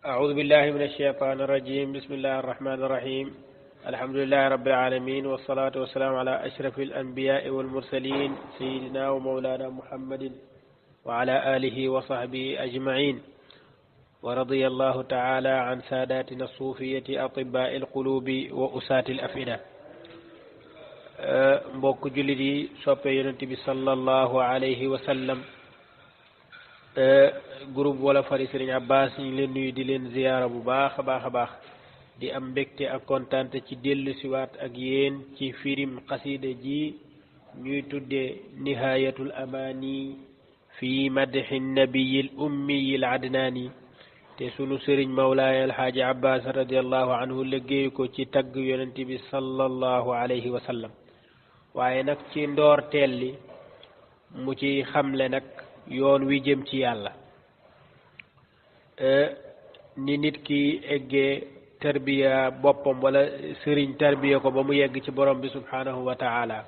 أعوذ بالله من الشيطان الرجيم. بسم الله الرحمن الرحيم. الحمد لله رب العالمين، والصلاة والسلام على أشرف الأنبياء والمرسلين سيدنا ومولانا محمد وعلى آله وصحبه أجمعين. ورضي الله تعالى عن ساداتنا الصوفية أطباء القلوب وأساة الأفئدة. mbokk jullit yi soppe yonent bi sallallahu alayhi wa sallam, groupe wala fari Serigne Abbas ñu ngi leen nuyu di leen ziyaara bu baax a baax di am mbégte ak kontaante ci dellu siwaat ak yéen ci firim xasida ji ñuy tudde nihayatul amani fi madhi nabiyil ummiyil adnaani, te sunu sëriñ mawlaaya alxaaji Abbas radiallahu anhu liggéey ko ci tagg yonent bi sallallahu alayhi wa sallam. waaye nag ci ndoorteel li mu ci xamle nag yoon wi jëm ci yàlla, ni nit ki eggee tarbiya boppam wala sëriñ tarbiya ko ba mu yegg ci borom bi subhanahu wa taala.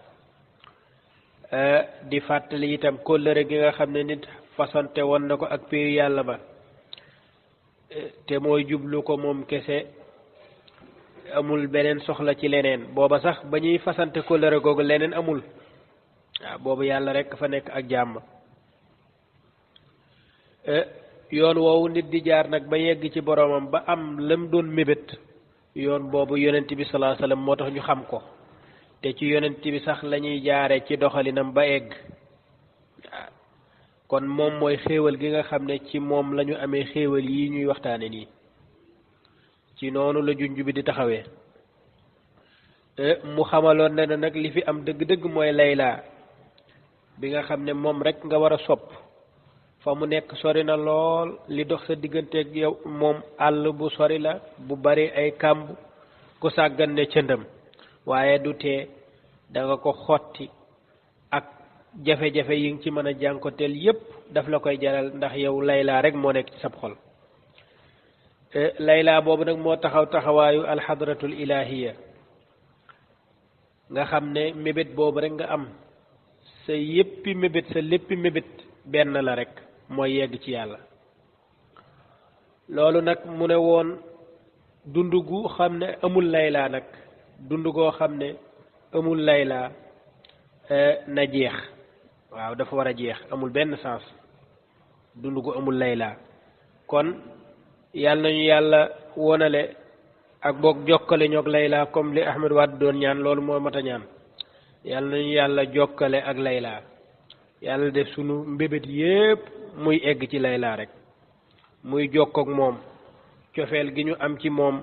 di fàttali itam kóllëre gi nga xam ne nit fasante woon na ko ak péeyu yàlla ba, te mooy jublu ko moom kese, amul beneen soxla ci leneen. booba sax ba ñuy fasante kóllëre googu leneen amul, waaw boobu yàlla rekk fa nekk ak jàmm. yoon woowu nit di jaar nag ba yegg ci boroomam ba am lam doon mébét, yoon boobu yonent bi sallallahu alayhi wasallam moo tax ñu xam ko, te ci yonent bi sax lañuy jaare ci doxalinam ba egg. waaw kon moom mooy xéewal gi nga xam ne ci moom lañu amee xéewal yi ñuy waxtaane nii. ci noonu la junj bi di taxawee. mu xamaloon ne nag li fi am dëgg-dëgg mooy Layla bi nga xam ne moom rek nga war a sopp. fa mu nekk sori na lool, li dox sa digganteeg yow moom àll bu sori la bu bari ay kàmb, ku sàggan ne cëndam. waaye du tee danga ko xotti ak jafe-jafe yi nga ci mën a jànkoteel yépp daf la koy jaral, ndax yow Layla rek moo nekk ci sab xol. Layla boobu nag moo taxaw taxawaayu alxadratul ilahiya, nga xam ne mébét boobu rek nga am, sa yéppi mébét sa léppi mébét benn la rek, mooy yegg ci yàlla. loolu nag mu ne woon dund gu xam ne amul Layla nag, dund goo xam ne amul Layla na jeex. waaw dafa war a jeex, amul benn sens dund gu amul Layla. kon yàlla nañu yàlla wonale ak boog jokkale ñoog Layla comme li Ahmed Wade doon ñaan, loolu moo mat a ñaan. yàlla nañu yàlla jokkale ak Layla, yàlla def sunu mbébét yépp muy egg ci Layla rek, muy jokkook moom, cofeel gi ñu am ci moom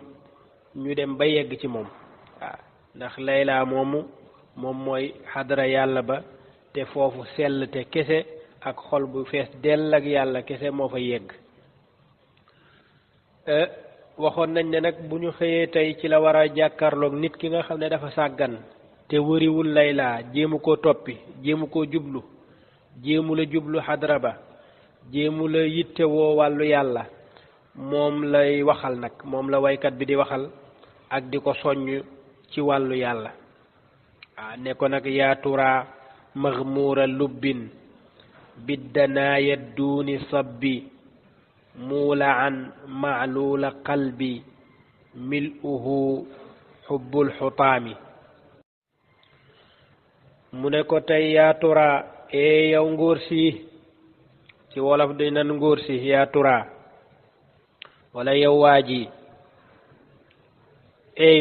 ñu dem ba yegg ci moom. waaw ndax Layla moom mooy xadara yàlla ba, te foofu sell te kese ak xol bu fees dell ak yàlla kese moo fa yegg. waxoon nañ ne nag bu ñu xëyee tey ci la war a jàkkaarloog nit ki nga xam ne dafa sàggan te wëriwul Layla, jéemu koo toppi, jéemu koo jublu, jéemu la jublu xadra ba, jéemu la yitte woo wàllu yàlla. moom lay waxal nag, moom la waykat bi di waxal ak di ko soññ ci wàllu yàlla. ne ko nag yaa tura maghmuura lubbin biddanaaya duuni sabbi muulaan maaluula qalbi mil'uhu xubbul xutaami. mu ne ko tey yaa tura, yow ngóor si, ci wolof dañ nan ngóor si, yaa tura wala yow waa ji,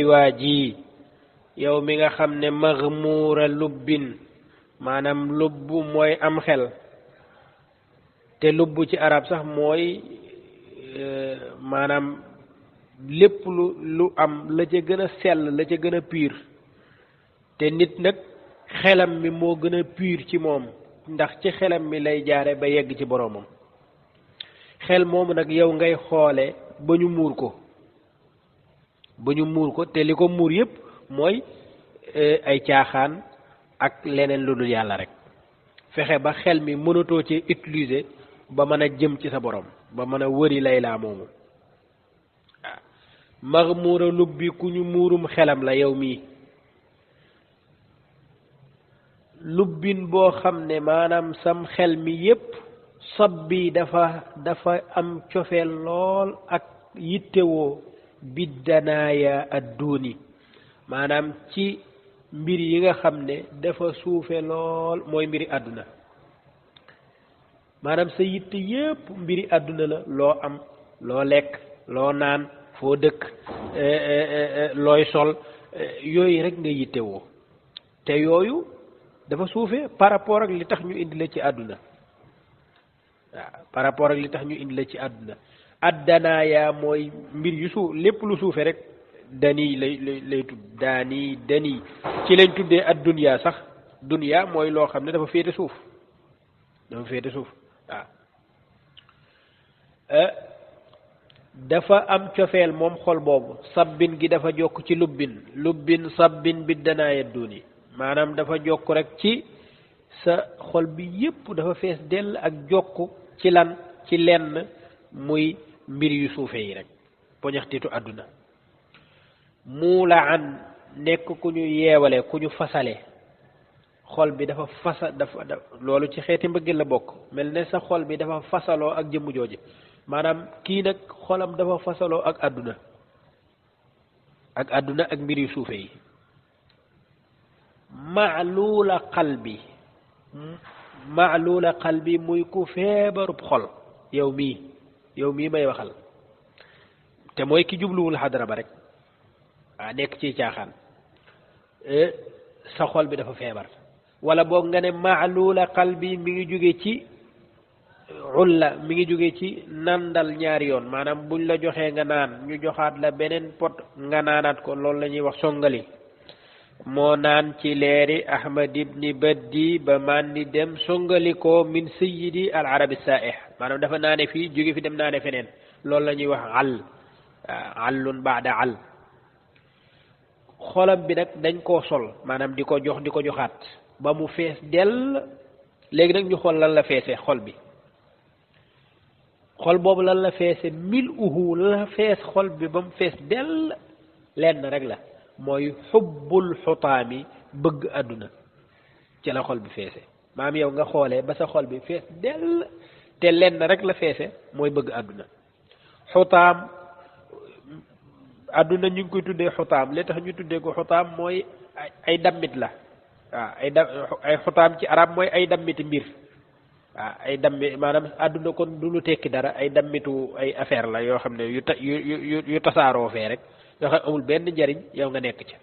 waa ji yow mi nga xam ne maghmuura lubbin, maanaam lubb mooy am xel, te lubb ci arab sax mooy maanaam lépp lu am la ca gën a sell, la ca gën a pur. te nit nag xelam mi moo gën a pur ci moom, ndax ci xelam mi lay jaare ba yegg ci boroomam. xel moomu nag yow ngay xoole ba ñu muur ko, te li ko muur yépp mooy ay caaxaan ak leneen lu dul yàlla rek. fexe ba xel mi mënatoo ci utiliser ba mën a jëm ci sa borom, ba mën a wëri Layla moomu. waaw maghmuura lubbi ku ñu muurum xelam la yow mii. lubbin boo xam ne maanaam sam xel mi yépp sob bi dafa am cofeel lool ak yittewoo biddanaaya adduuni maanaam ci mbir yi nga xam ne dafa suufe lool mooy mbiri àdduna maanaam sa yitte yépp mbiri àdduna la loo am loo lekk loo naan foo dëkk looy sol yooyu rek nga yittewoo te yooyu dafa suufe par rapport ak li tax ñu indi la ci àdduna waaw par rapport ak li tax ñu indi la ci àdduna addanaaya mooy mbir yu suuf lépp lu suufe rek dani lay tudd dani ci lañ tuddee ad dunya sax dunya mooy loo xam ne dafa féete suuf waaw dafa am cofeel moom xol boobu sabbin gi dafa jokk ci lubbin sabbin bi danaaya duni maanaam dafa jokk rek ci sa xol bi yépp dafa fees dell ak jokk ci lan ci lenn muy mbir yu suufe yi rek poñaxtitu àdduna muula an nekk ku ñu yeewale ku ñu fasale xol bi dafa loolu ci xeeti mbëggeel la bokk mel ne sa xol bi dafa fasaloo ak jëmm jooje maanaam kii nag xolam dafa fasaloo ak àdduna ak mbir yu suufe yi maaluula qalbi muy ku feebarub xol yow mii may waxal te mooy ki jubluwul xadara ba rek waa nekk ci caaxaan sa xol bi dafa feebar wala boog nga ne maaluula qalbi mi ngi jóge ci ulla mi ngi jóge ci nandal ñaari yoon maanaam buñ la joxee nga naan ñu joxaat la beneen pot nga naanaat ko loolu la ñuy wax songali moo naan ci leeri ahmad ibni baddi ba man di dem songali ko min sayyidi al arabi saih maanaam dafa naane fii jóge fi dem naane feneen loolu la ñuy wax allun baada all xolam bi nag dañ koo sol maanaam di ko joxaat ba mu fees dell léegi nag ñu xool lan la feese xol bi xol boobu lan la feese la fees xol bi ba mu fees dell lenn rek la mooy xubbul xutaami bëgg àdduna ci la xol bi feese maam yow nga xoolee ba sa xol bi fees dell te lenn rek la feese mooy bëgg àdduna xutaam àdduna ñu ngi koy tuddee xutaam li tax ñu tuddee ko xutaam mooy ay dammit la waaw ay xutaam ci arab mooy ay dammiti mbir waaw ay dammi maanaam àdduna kon du lu tekki dara ay dammitu ay affaire la yoo xam ne yu tasaaroo fee rek yoo xam amul benn njariñ yow nga nekk ca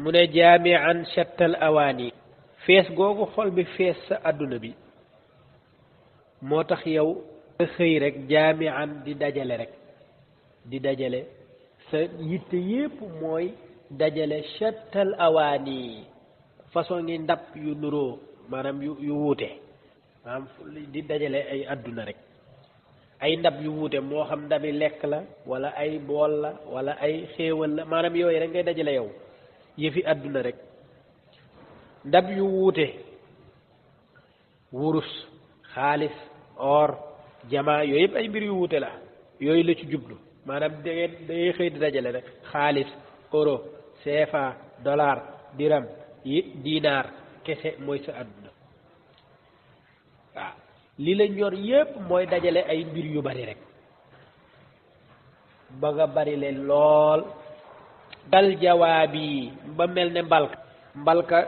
mu ne jaamian shattal awaani fees googu xol bi fees sa àdduna bi moo tax yow nga xëy rek jaamian di dajale sa yitte yépp mooy dajale shattal awaani façon ngi ndab yu nuroo maanaam yu wuute maanaam di dajale ay àdduna rek ay ndab yu wuute moo xam ndabi lekk la wala ay bool la wala ay xéewal la maanaam yooyu rek ngay dajale yow yëfi àdduna rek ndab yu wuute wurus xaalis or jamaa yooyu yëpp ay mbir yu wuute la yooyu la ci jublu maanaam da ngay xëy di dajale rek xaalis euro CFA dollar dirham diinaar kese mooy sa àdduna waaw li la ñor yépp mooy dajale ay mbir yu bari rek ba nga bari leen lool dal jawaab yi ba mel ne mbalka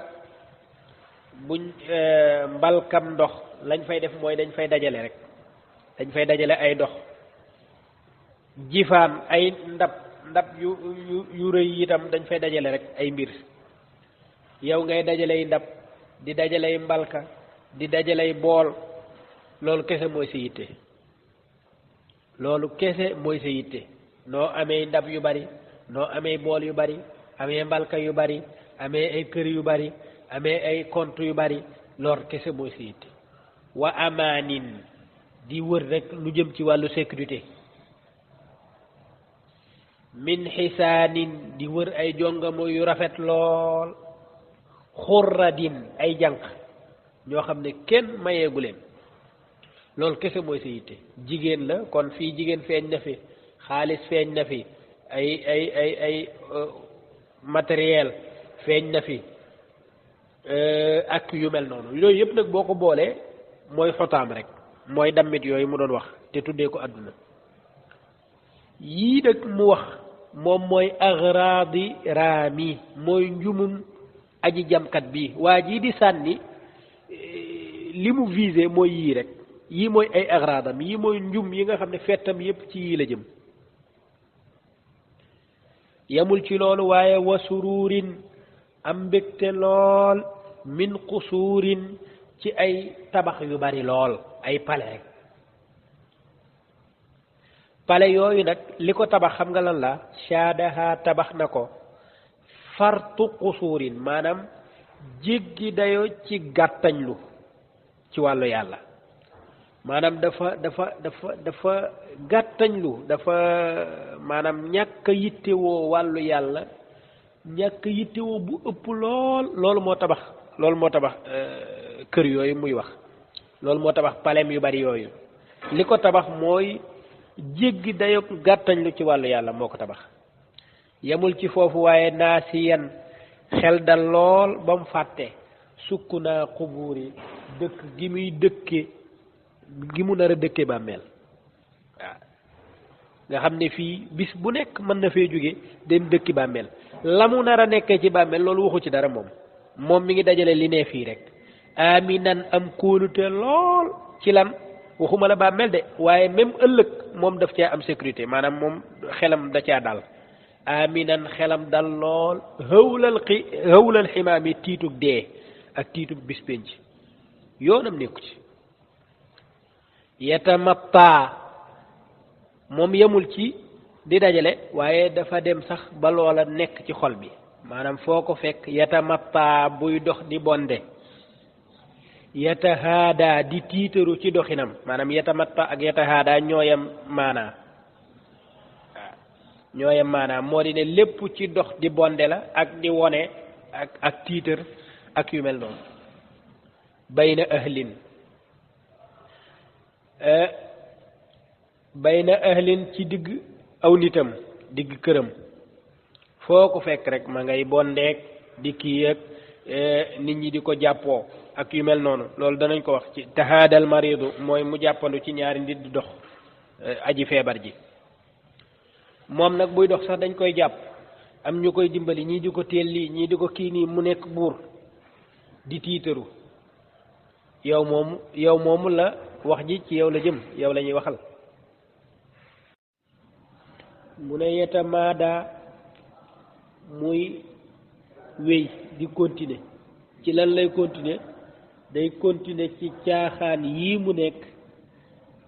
buñ mbalkam ndox lañ fay def mooy dañ fay dajale rek dañ fay dajale ay ndox jifaan ay ndab yu rëy itam dañ fay dajale rek ay mbir yow ngay dajaley ndab di dajaley mbalka di dajaley bool loolu kese mooy sa yitte noo amee ndab yu bari noo amee bool yu bari amee mbalka yu bari amee ay kër yu bari amee ay compte yu bari loolu kese mooy sa yitte wa amaanin di wër rek lu jëm ci wàllu sécurité min xisaanin di wër ay jongamo yu rafet lool xurradin ay jànq ñoo xam ne kenn mayeegu leen loolu kese mooy sa yitte jigéen la kon fii jigéen feeñ na fi xaalis feeñ na fi ay matériel feeñ na fi ak yu mel noonu yooyu yëpp nag boo ko boolee mooy xotaam rek mooy dammit yooyu mu doon wax te tuddee ko àdduna yii nag mu wax moom mooy agradi raami mooy njumum aji jamkat bi waa jii di sànni li mu visé mooy yii rek yii mooy ay agradam yii mooy njum yi nga xam ne fettam yépp ci yii la jëm yamul ci loolu waaye wa sururin am mbégte lool min qusuurin ci ay tabax yu bari lool ay pale rek pale yooyu nag li ko tabax xam nga lan la shaadaha tabax na ko fartu qusuurin maanaam jéggi dayo ci gàttañlu ci wàllu yàlla maanaam dafa gàttañlu dafa maanaam ñàkk a yittewoo wàllu yàlla ñàkk a yittewoo bu ëpp lool loolu moo tabax kër yooyu muy wax loolu moo tabax palem yu bari yooyu li ko tabax mooy jéggi dayo gàttañlu ci wàllu yàlla moo ko tabax yemul ci foofu waaye naasiyan xel dal lool ba mu fàtte sukk naa xubuur yi dëkk gi muy dëkke gi mu nar a dëkke bàmmeel waaw nga xam ne fii bis bu nekk mën na fee jóge dem dëkki bàmmeel la mu nar a nekkee ci bàmmeel loolu waxu ci dara moom mi ngi dajale li ne fii rek aminan am kóolute lool ci lan waxuma la bàmmeel de waaye même ëllëg moom daf caa am sécurité maanaam moom xelam da caa dal aminan xelam dal lool hëwlal ximaam yi tiitug dee ak tiitug bis penc yoonam nekku ci yatamatta moom yemul ci di dajale waaye dafa dem sax ba loola nekk ci xol bi maanaam foo ko fekk yatamatta buy dox di bonde yatahaada di tiitaru ci doxinam maanaam yatamatta ak yatahaada ñooyam maanaa ñooyam maanaam moo di ne lépp ci dox di bonde la ak di wone ak tiitar ak yu mel noonu bayna ahlin ci digg aw nitam digg këram foo ko fekk rek ma ngay bondeek di kii ak nit ñi di ko jàppoo ak yu mel noonu loolu danañ ko wax ci tahaadal maridu mooy mu jàppandu ci ñaari nit di dox aji feebar ji moom nag buy dox sax dañ koy jàpp am ñu koy dimbali ñii di ko téel lii ñii di ko kii nii mu nekk buur di tiitaru yow moomu la wax ji ci yow la jëm yow la ñuy waxal mu ne yetamaada muy wéy di continuer ci lan lay continuer day continuer ci caaxaan yii mu nekk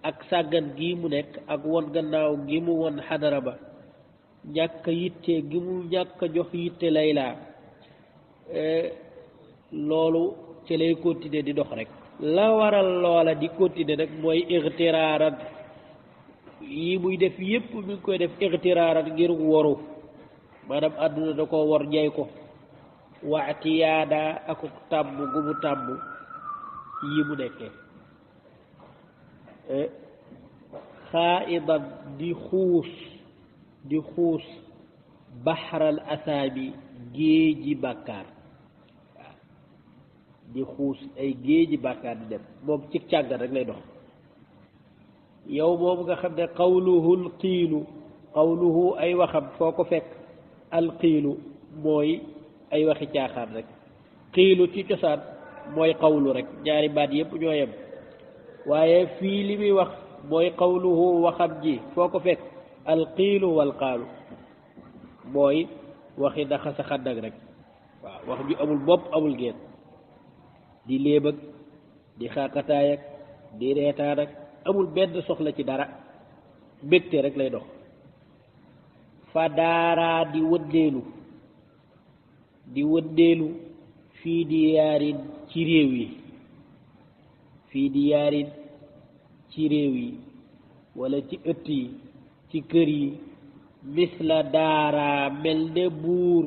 ak sàggan gii mu nekk ak won gannaaw gi mu won xadara ba ñàkk yitte gi mu ñàkk jox yitte Layla loolu ci lay continuer di dox rek la waral loola di continuer nag mooy ixtiraarat yi muy def yépp mi ngi koy def ixtiraarat ngir woru maanaam àdduna da ko wor jay ko waatiyaada ak tàmb gu mu tàmb yi mu nekkee xaaidan di xuus baxaral asaabi géeji bàkkaar di xuus ay géeji bàkkaar di dem moom ci càggat rek lay dox yow moom nga xam ne qawluhul qiilu qawluhu ay waxam foo ko fekk alqiilu mooy ay waxi caaxaan rek qiilu ci cosaan mooy qawlu rek ñaari baat yépp ñoo yem waaye fii li muy wax mooy qawluhu waxam ji foo ko fekk alqiilu wal qaalu mooy waxi daxa sa xaddag rek waaw wax ju amul bopp amul génn di léeb ak di xaaqataay ak di reetaan ak amul benn soxla ci dara mbégte rek lay dox fa daaraa di wëndeelu fii di yaarin ci réew yi fii di yaarin ci réew yi wala ci ëtt yi ci kër yi misla daaraa mel ne buur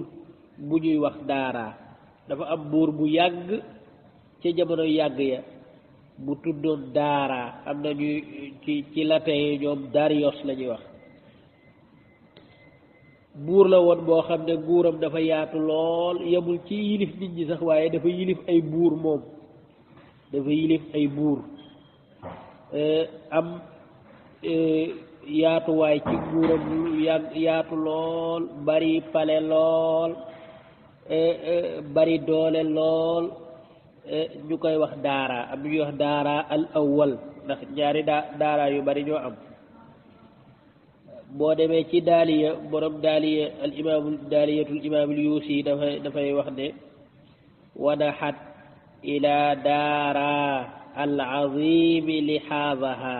bu ñuy wax daaraa dafa am buur bu yàgg ca jamono yàgg ya bu tuddoon daaraa am na ñuy ci latin yi ñoom Darius la ñuy wax buur la woon boo xam ne nguuram dafa yaatu lool yemul ci yilif nit ñi sax waaye dafa yilif ay buur moom dafa yilif ay buur am yaatuwaay ci nguuram yaatu lool bari pale lool bari doole lool ñu koy wax daara am ñuy wax daara al awwal ndax ñaari daara yu bari ñoo am boo demee ci daaliya borom daaliya al imaamu daaliyatul imaamul yuusi dafay wax ne wadaxat ila daara al azimi lixaazaha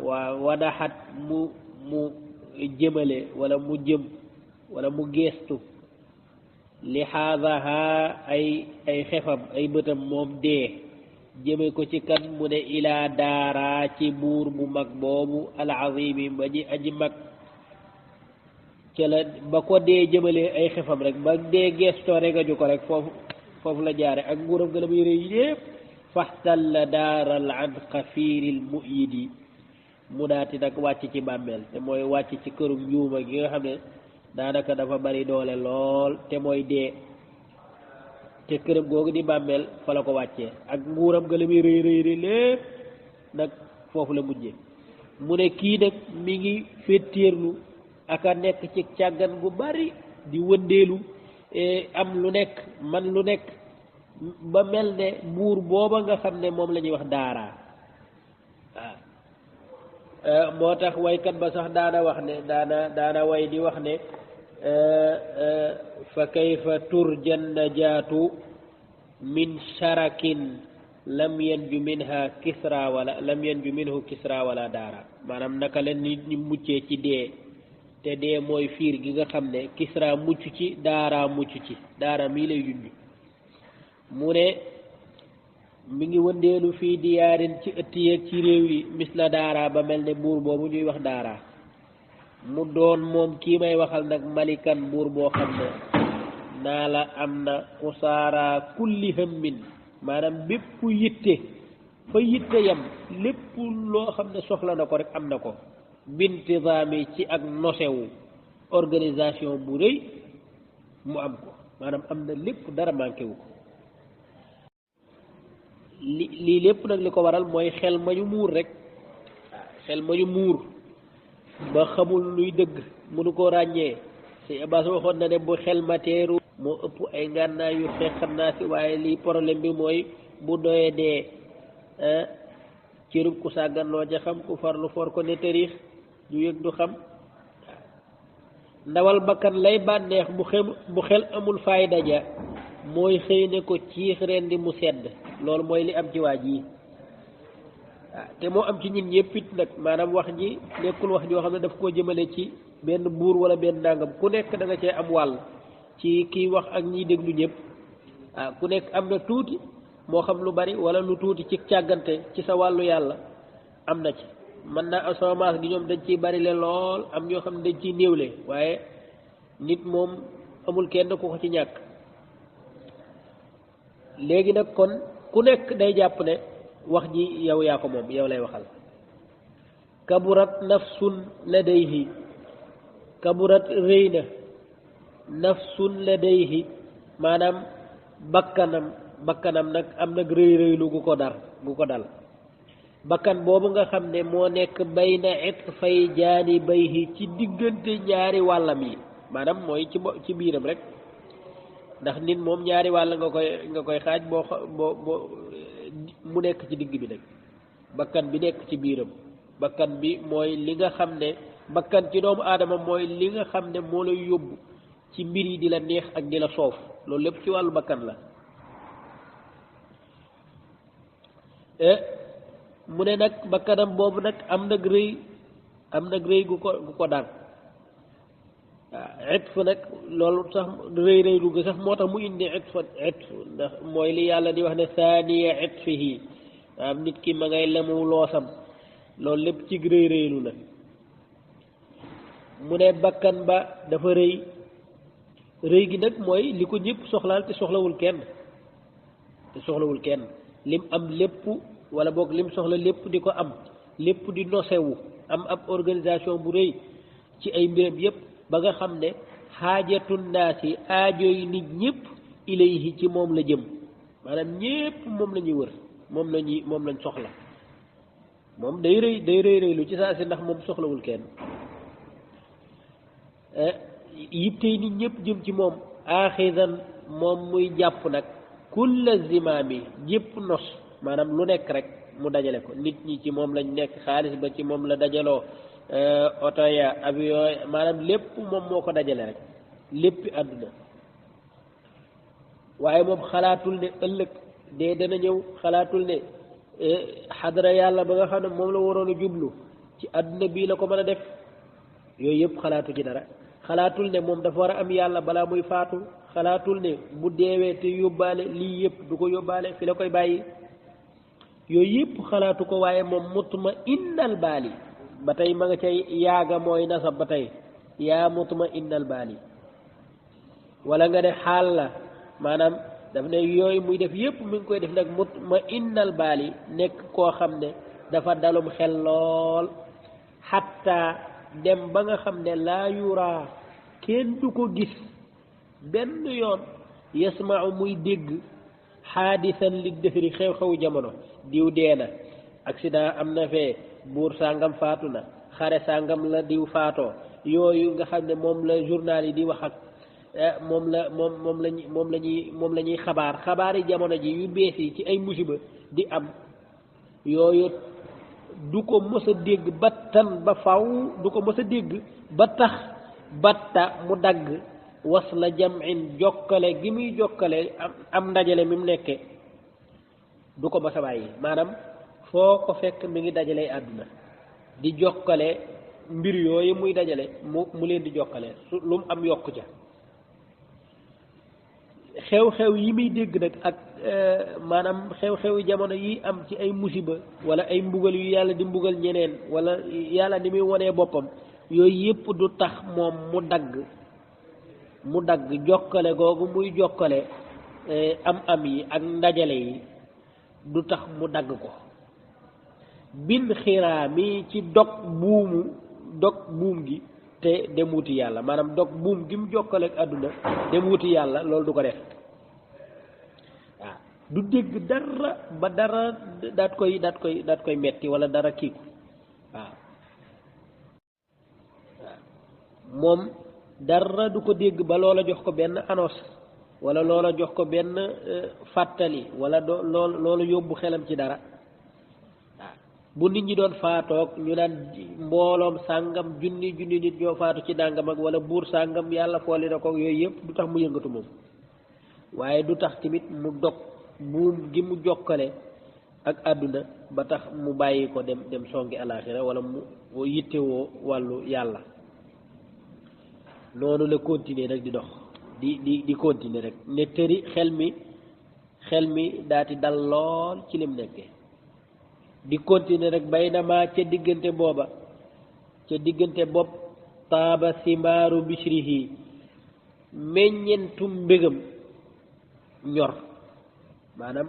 waaw wadaxat mu jëmale wala mu jëm wala mu geestu lixaazaha ay xefam ay bëtam moom dee jëme ko ci kan mu ne ilaa daara ci buur bu mag boobu al azimi ba ji aji mag ca la ba ko dee jëmalee ay xefam rek ba dee geestoo rek aju ko rek foofu la jaare ak nguuram gën a muy rëy yépp faxtalla daaral an xafiiril muyidi mu daati nag wàcc ci bàmmeel te mooy wàcc ci këru njuuma gi nga xam ne daanaka dafa bari doole lool te mooy dee te këram googu di bàmmeel fa la ko wàccee ak nguuram ga la muy rëy rëy lépp nag foofu la mujjee mu ne kii nag mi ngi féttéerlu ak a nekk ci càggan gu bari di wëndeelu am lu nekk man lu nekk ba mel ne buur booba nga xam ne moom la ñuy wax daara waaw moo tax waykat ba sax daana wax ne daana way di wax ne fa kayfa turja najaatu min sharakin lam yanju minhu kisra wala daara maanaam naka la nit ñi muccee ci dee te dee mooy fiir gi nga xam ne kisra mucc ci daara mucc ci daara mii lay junj mu ne mi ngi wëndeelu fii diyaarin ci ëtt yeeg ci réew yi misla daara ba mel ne buur boobu ñuy wax daara mu doon moom kii may waxal nag malikan buur boo xam ne naa la am na xusaara kulli hammin maanaam bépp yitte fa yitte yam lépp loo xam ne soxla na ko rek am na ko bintizaami ci ak nosewu organisation bu rëy mu am ko maanaam am na lépp dara manqué wu ko lii lépp nag li ko waral mooy xel ma ñu muur rek xel ma ñu muur ba xamul luy dëgg mënu ko ràññee si Abbas waxoon na ne bu xel ma teeru moo ëpp ay ngànnaay yu xeexat naa si waaye lii problème bi mooy bu doyee dee cërub ku sàgganloo ja xam ku farlu for ko ne tëriix du yëg du xam ndawal bakkan lay bànneex bu xel amul fayda ja mooy xëy ne ko ciix rendi mu sedd loolu mooy li am ci waaj yi te moo am ci ñin ñëpp it nag maanaam wax ji nekkul wax joo xam ne daf koo jëmale ci benn buur wala benn ndàngam ku nekk da nga cee am wàll ci kiy wax ak ñiy déglu ñëpp ku nekk am na tuuti moo xam lu bari wala lu tuuti ci càggante ci sa wàllu yàlla am na ci mën naa am sama maas gi ñoom dañ ciy bari le lool am ñoo xam ne dañ ciy néewle waaye nit moom amul kenn ku ko ci ñàkk léegi nag kon ku nekk day jàpp ne wax ji yow yaa ko moom yow lay waxal kaburat nafsun ladayhi kaburat rëy na nafsun ladayhi maanaam bakkanam nag am nag rëy rëylu gu ko dal bakkan boobu nga xam ne moo nekk bayna itfay jaanibayhi ci diggante ñaari wàllam yi maanaam mooy ci biiram rek ndax nit moom ñaari wàll nga koy xaaj boo mu nekk ci digg bi nag bakkan bi nekk ci biiram bakkan bi mooy li nga xam ne bakkan ci doomu aadama mooy li nga xam ne moo lay yóbbu ci mbir yi di la neex ak di la soof loolu lépp ci wàllu bakkan la mu ne nag bakkanam boobu nag am nag rëy gu ko daan waaw itf nag loolu sax rëy lu sax moo tax mu indi itf ndax mooy li yàlla di wax ne saaniya itfihi am nit ki ma ngay lemu loosam loolu lépp ci rëylu la mu ne bakkan ba dafa rëy gi nag mooy li ko ñëpp soxlaal te soxlawul kenn lim am lépp wala boog lim soxla lépp di ko am lépp di nosewu am ab organisation bu rëy ci ay mbiram yépp ba nga xam ne xaajatu naasi aajo yi nit ñëpp ilayhi ci moom la jëm maanaam ñëpp moom la ñuy wër moom lañ soxla moom day rëy lu ci saa si ndax moom soxlawul kenn yittey nit ñëpp jëm ci moom aaxidan moom muy jàpp nag kulla zimaami jépp nos maanaam lu nekk rek mu dajale ko nit ñi ci moom lañ nekk xaalis ba ci moom la dajaloo oto ya avion maanaam lépp moom moo ko dajale rek léppi àdduna waaye moom xalaatul ne ëllëg dee dana ñëw xalaatul ne xadara yàlla ba nga xam ne moom la waroon a jublu ci àdduna bii la ko mën a def yooyu yëpp xalaatu ci dara xalaatul ne moom dafa war a am yàlla balaa muy faatu xalaatul ne bu deewee te yóbbaale lii yëpp du ko yóbbaale fi la koy bàyyi yooyu yëpp xalaatu ko waaye moom mutma innal baali ba tey ma nga cay yaaga mooy nasab ba tey yaa mutma innal baali wala nga ne xaal la maanaam daf ne yooyu muy def yëpp mi ngi koy def nag mutma innal baali nekk koo xam ne dafa dalum xel lool xatta dem ba nga xam ne laa yuraa kenn du ko gis benn yoon yasmau muy dégg xaadisan li defari xew-xewu jamono diw dee na accident am na fee buur sàngam faatu na xare sàngam la diw faatoo yooyu nga xam ne moom la journal yi di wax ak moom la ñuy xabaari jamono ji yu bees yi ci ay musiba di am yooyu du ko mës a dégg battan ba faw du ko mës a dégg ba tax batta mu dagg was la jamin jokkale gi muy jokkale am ndajale mi mu nekke du ko mës a bàyyi maanaam foo ko fekk mi ngi dajale àdduna di jokkale mbir yooyu muy dajale mu leen di jokkale lu mu am yokku ca xew-xew yi muy dégg nag ak maanaam xew-xewi jamono yi am ci ay musiba wala ay mbugal yu yàlla di mbugal ñeneen wala yàlla ni muy wonee boppam yooyu yëpp du tax moom mu dagg jokkale googu muy jokkale am yi ak ndajale yi du tax mu dagg ko bin xiraa mi ci dog buum gi te dem wuti yàlla maanaam dog buum gi mu jokkale ak àdduna dem wuti yàlla loolu du ko def waaw du dégg dara ba dara daat koy metti wala dara kii ko waaw moom dara du ko dégg ba loola jox ko benn annonce wala loola jox ko benn fàttali wala loola yóbbu xelam ci dara bu nit ñi doon faatoog ñu naan mbooloom sàngam junni nit ñoo faatu ci dàngam ak wala buur sàngam yàlla fooli na ko yooyu yëpp du tax mu yëngatu moom waaye du tax tamit mu dog buum gi mu jokkale ak àdduna ba tax mu bàyyi ko dem songi alaaxira wala mu yittewoo wàllu yàlla noonu la continuer rek di dox di continuer rek ne tëri xel mi daati dal lool ci lim nekkee di continuer rek bay na maa ca diggante bopp taaba simaaru bishrihi meññentum mbégam ñor maanaam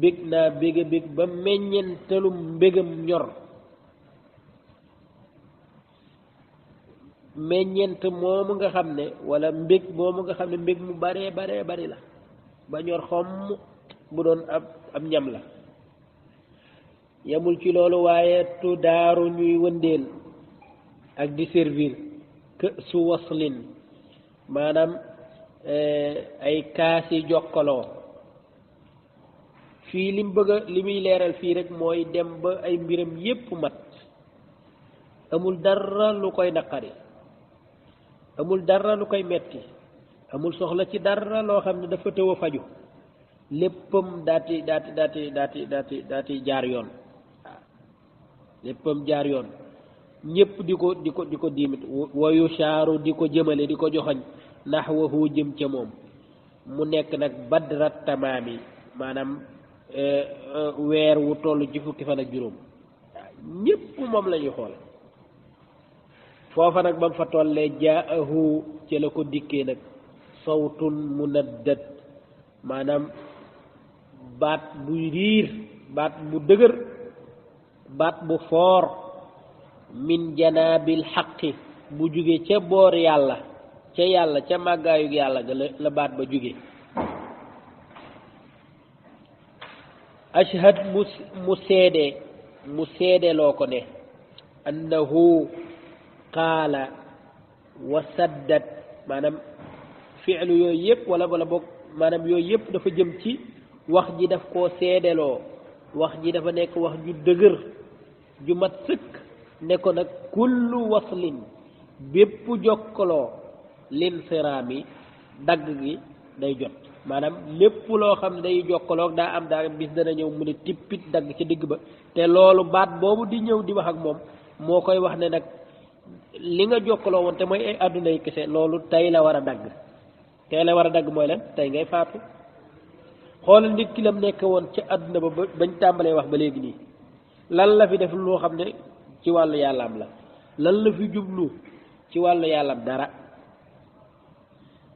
bég naa béga bég ba meññentalum mbégam ñor meññent moomu nga xam ne wala mbég moomu nga xam ne mbég mu baree bari la ba ñor xomm bu doon ab ñam la yamul ci loolu waaye tu daaru ñuy wëndeel ak di servir kë su waslin maanaam ay kaasi jokkaloo fii li muy leeral fii rek mooy dem ba ay mbiram yépp mat amul dara lu koy naqari amul dara lu koy metti amul soxla ci dara loo xam ne dafa tëw a faju léppam daati jaar yoon léppam jaar yoon ñépp di ko diimit wayu shaaru di ko jëmale di ko joxoñ naxwahu jëm ca moom mu nekk nag badrat tamaami maanaam weer wu toll ci fukki fan ak juróom ñépp moom la ñuy xool foofa nag ba mu fa tollee jaahu ci la ko dikkee nag sawtun munaddad maanaam baat buy riir baat bu dëgër baat bu foor min janaabil xaqi bu jóge ca boor yàlla ca màggaayug yàlla ga la baat ba jóge ashhad mu seede mu seedeloo ko ne annahu qaala wa saddat maanaam fi'lu yooyu yëpp wala boog maanaam yooyu yëpp dafa jëm ci wax ji daf koo seedeloo wax ji dafa nekk wax ju dëgër ju mat sëkk ne ko nag kullu waslin bépp jokkaloo linsiraami dagg gi day jot maanaam lépp loo xam ne day jokkaloo daa am daa bis dana ñëw mu ne tippit dagg ci digg ba te loolu baat boobu di ñëw di wax ak moom moo koy wax ne nag li nga jokkaloo woon te mooy ay àdduna yi kese loolu tey la war a dagg tey la war a dagg mooy lan tey ngay faatu xoolal nit ki lam nekk woon ca àdduna ba bañ tàmbalee wax ba léegi nii lan la fi def loo xam ne ci wàllu yàllaam la lan la fi jublu ci wàllu yàllaam dara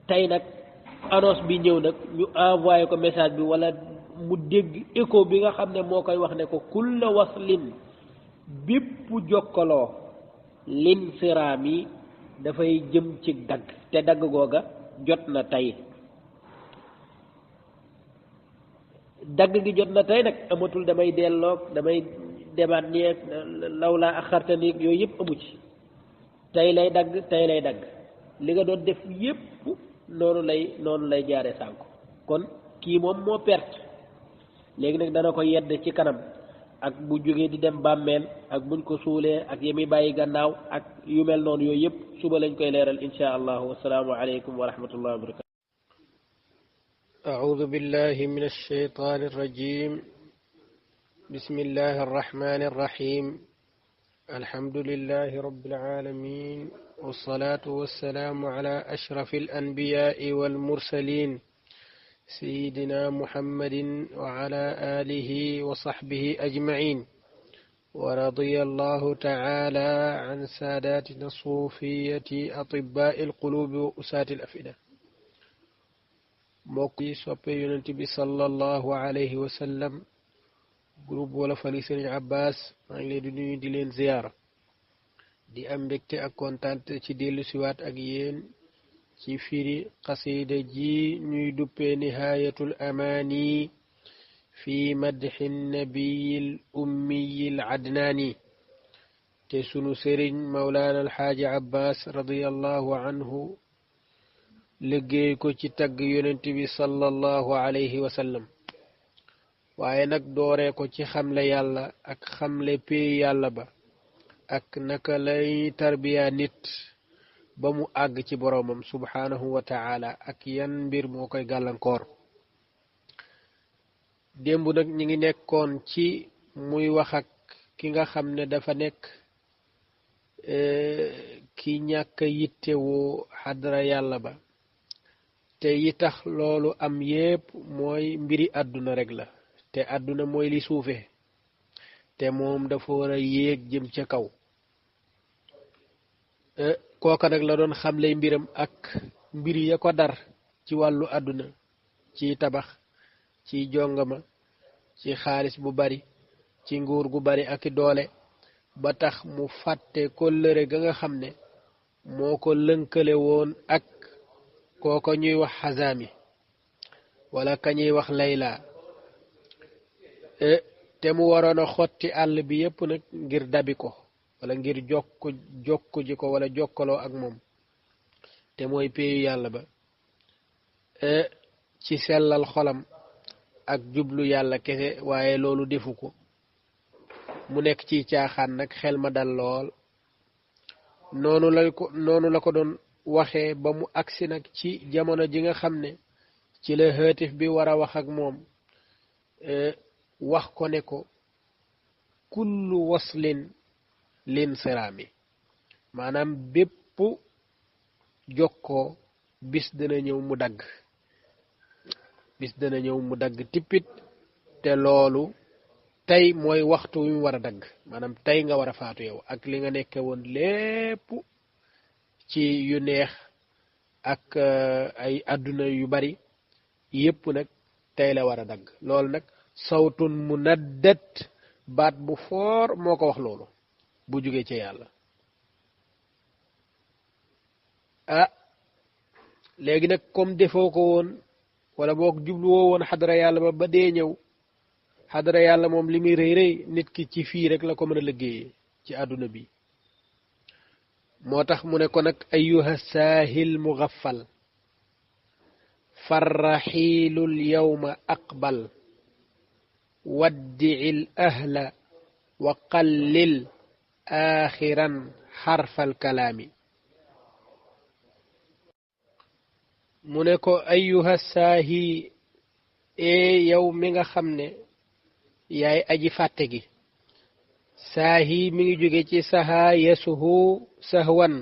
tey nag annonce bi ñëw nag ñu envoyé ko message bi wala mu dégg écho bi nga xam ne moo koy wax ne ko kulla waslin bépp jokkaloo lin siraam yi dafay jëm ci dagg te dagg googa jot na tey dagg gi jot na tey nag amatul damay delloog damay demaat nii ak law laa ak xartani yooyu yëpp amu ci tey lay dagg li nga doon def yëpp noonu lay jaare sànko kon kii moom moo perte léegi nag dana ko yedd ci kanam ak bu jógee di dem bàmmeel ak buñ ko suulee ak yemi bàyyi gannaaw ak yu mel noonu yooyu yëpp suba lañ koy leeral insha allah wasalaamu aleykum wa rahmatullahi wa barakatu أعوذ بالله من الشيطان الرجيم بسم الله الرحمن الرحيم الحمد لله رب العالمين والصلاة والسلام على أشرف الأنبياء والمرسلين سيدنا محمد وعلى آله وصحبه أجمعين ورضي الله تعالى عن ساداتنا الصوفية أطباء القلوب وأساة الأفئدة موقي صبي ينتبي صلى الله عليه وسلم groupe wala fali Serigne Abbas maa ngi leen di nuyu di leen ziyaara di am mbégte ak kontaante ci dellu siwaat ak yéen ci firi qasida ji ñuy duppee nihayatul amaani fi madxi nabiyil ummiyil adnaani te sunu sëriñ mawlaana alxaaji Abbas radiyallahu anhu liggéey ko ci tagg yonent bi sallallahu alayhi wa sallam waaye nag dooree ko ci xamle yàlla ak xamle pey yàlla ba ak naka lay tarbiya nit ba mu àgg ci boroomam subhaanahu wa ta'ala ak yan mbir moo koy gàllankoor démb nag ñi ngi nekkoon ci muy wax ak ki nga xam ne dafa nekk ki ñàkk yittewoo xadra yàlla ba te yi tax loolu am yépp mooy mbiri àdduna rek la te àdduna mooy li suufe te moom dafa war a yéeg jëm ca kaw kooka nag la doon xamle mbiram ak mbir ya ko dar ci wàllu àdduna ci tabax ci jongama ci xaalis bu bari ci nguur gu bari ak doole ba tax mu fàtte kóllëre ga nga xam ne moo ko lënkale woon ak kooko ñuy wax xazaami wala ka ñuy wax layla te mu waroon a xotti àll bi yépp nag ngir dabi ko wala ngir jokku ji ko wala jokkaloo ak moom te mooy péeyu yàlla ba ci sellal xolam ak jublu yàlla kese waaye loolu defu ko mu nekk ci caaxaan nag xel ma dal lool noonu la ko doon waxee ba mu agsi nag ci jamono ji nga xam ne ci la haatif bi war a wax ak moom wax ko ne ko kullu waslin lin siraami maanaam bépp jokkoo bis dana ñëw mu dagg tippit te loolu tey mooy waxtu wi mu war a dagg maanaam tey nga war a faatu yow ak li nga nekke woon lépp ci yu neex ak ay àdduna yu bari yépp nag tey la war a dagg loolu nag sawtun munaddat baat bu foor moo ko wax loolu bu jógee ci yàlla léegi nag comme defoo ko woon wala boog jubluwoo woon xadara yàlla ba dee ñëw xadara yàlla moom li muy rëy rëy nit ki ci fii rek la ko mën a liggéeyee ci àdduna bi moo tax mu ne ko nag ayuha saahil mugaffal farraxiilul yawma aqbal waddi'il ahla wa qallil aaxiran xarfal kalaami mu ne ko ayuha saahi yow mi nga xam ne yaay aji fàtte gi saahi mi ngi jóge ci saha yasuhu sahwan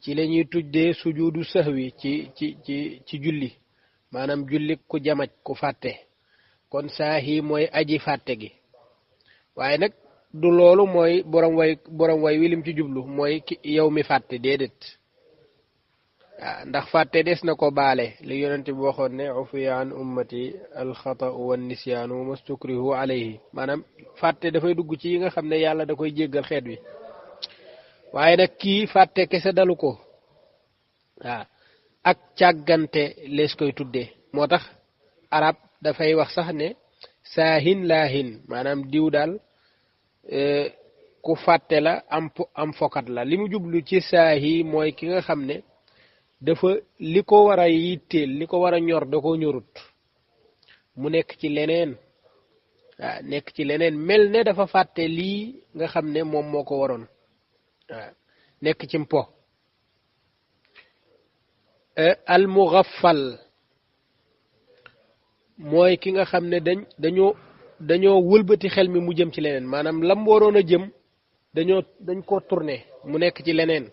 ci la ñuy tuddee sujudu sahwi ci julli maanaam julli ku jamaj ku fàtte kon saahi mooy aji fàtte gi waaye nag du loolu mooy borom way wilim ci jublu mooy yow mi fàtte déedéet ndax fàtte des na ko baale li yonente bi waxoon ne ufiya an ummati alxata'u wan nisyaanu wa mastukrihu alayhi maanaam fàtte dafay dugg ci yi nga xam ne yàlla da koy jéggal xeet wi waaye nag kii fàtte kese dalu ko ak càggante lees koy tuddee moo tax arab dafay wax sax ne saahin laahin maanaam diw daal ku fàtte la am fokat la li mu jublu ci saahi mooy ki nga xam ne dafa li ko war a yitteel li ko war a ñor da ko ñorut mu nekk ci leneen nekk ci leneen mel ne dafa fàtte lii nga xam ne moom moo ko waroon nekk ci mpo al mughaffal mooy ki nga xam ne dañoo wëlbati xel mi mu jëm ci leneen maanaam lam waroon a jëm dañ ko tourné mu nekk ci leneen